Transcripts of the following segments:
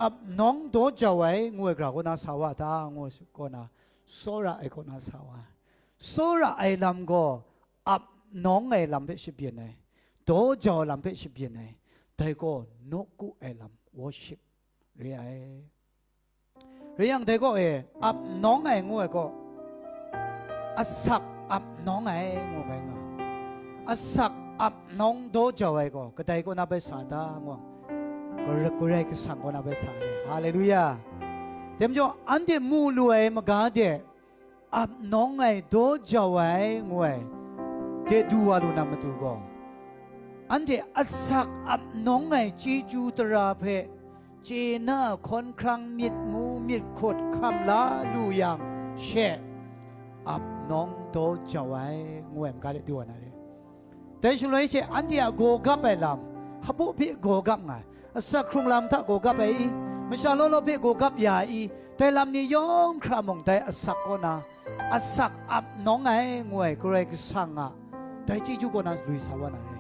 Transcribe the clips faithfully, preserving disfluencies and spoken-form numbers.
ap nawng daw jau ai ngu ai gara kaw na sa wa ta, ngu kaw na, tsawra ai kaw na sa wa ai. Tsawra ai lam gaw ap nawng ai lam hpe shabyin ai, daw jau ai lam hpe shabyin ai, dai gaw nawku ai lam, worship, re ai. Rai yang, dai gaw e, ap nawng ai ngu ai gaw, asak ap nawng ai ngu bai nga. Asak ap nawng daw jau ai gaw, kadai kaw na bai sa ta ngu, Karai Kasang kaw na bai sa ai. Haleluya! Dai majaw, anhte mu lu ai maga de, ap nawng ai, daw jau ai, ngu ai, de du wa lu na matu gaw, anhte asak ap nawng ai chyeju tara hpe chye na hkawn hkrang myit mu myit hkut hkam la lu yang she, ap nawng daw jau ai, ngu ai maga de du wa na re. Dai shaloi she anhte a gaw gap ai lam, hpaw hpe gaw gap nga ai, asak hkrung lam hta gaw gap ai i, masha law law hpe gaw gap ya ai i, dai lam ni yawng hkra mung dai asak kaw na, asak ap nawng ai ngu ai Karai Kasang a dai chyeju kaw na lui sa wa na re.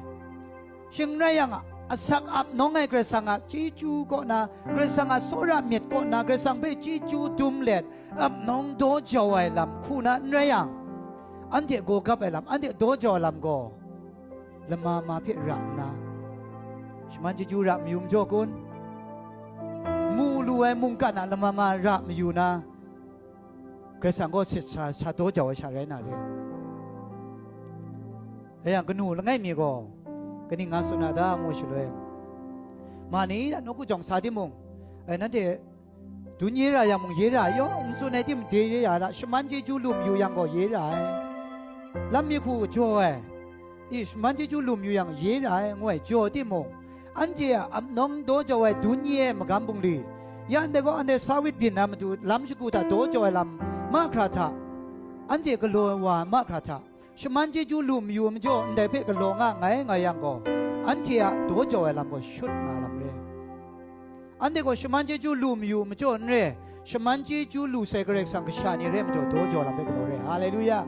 Shing n rai yang, asak ap nawng ai Karai Kasang a chyeju kaw na, Karai Kasang a tsawra myit kaw na, Karai Kasang hpe chyeju dum let, ap nawng daw jau ai lam hku na n rai yang, anhte gaw gap ai lam, anhte daw jau ai lam gaw, lama ma hpe ra nna, shaman chyeju ra mayu majaw kun? Mu lu ai mungkan a lama ma ra mayu na, Karai Kasang gaw sit sa, sa daw jau ai sha rai na re. Rai yang, kanu langai mi gaw kaning nga tsun na ta, ngu shaloi, ma ni a nawku jawng sa timung, ai, nanhte dun ye ra yang mung, ye ra, yawng n tsun ai tim de ye ya la, shaman chyeju lu mayu yang gaw ye ra ai. Lam mi hku jaw ai, i, shaman chyeju lu mayu yang ye ra ai, ngu ai jaw timung, anhte a ap nawng daw jau ai dun ye ai magam bungli, ya ndai gaw anhte sa wit byin na matu lam shagu hta daw jau ai lam mahkra hta, anhte galaw wa mahkra hta, shaman chyeju lu mayu majaw ndai hpe galaw nga nngai nga yang gaw, anhte a daw jau ai lam gaw shut nga lam re. Anhte gaw shaman chyeju lu mayu majaw n re, shaman chyeju lu sai Karai Kasang kasha ni rai majaw, daw jau lam hpe galaw re. Haleluya!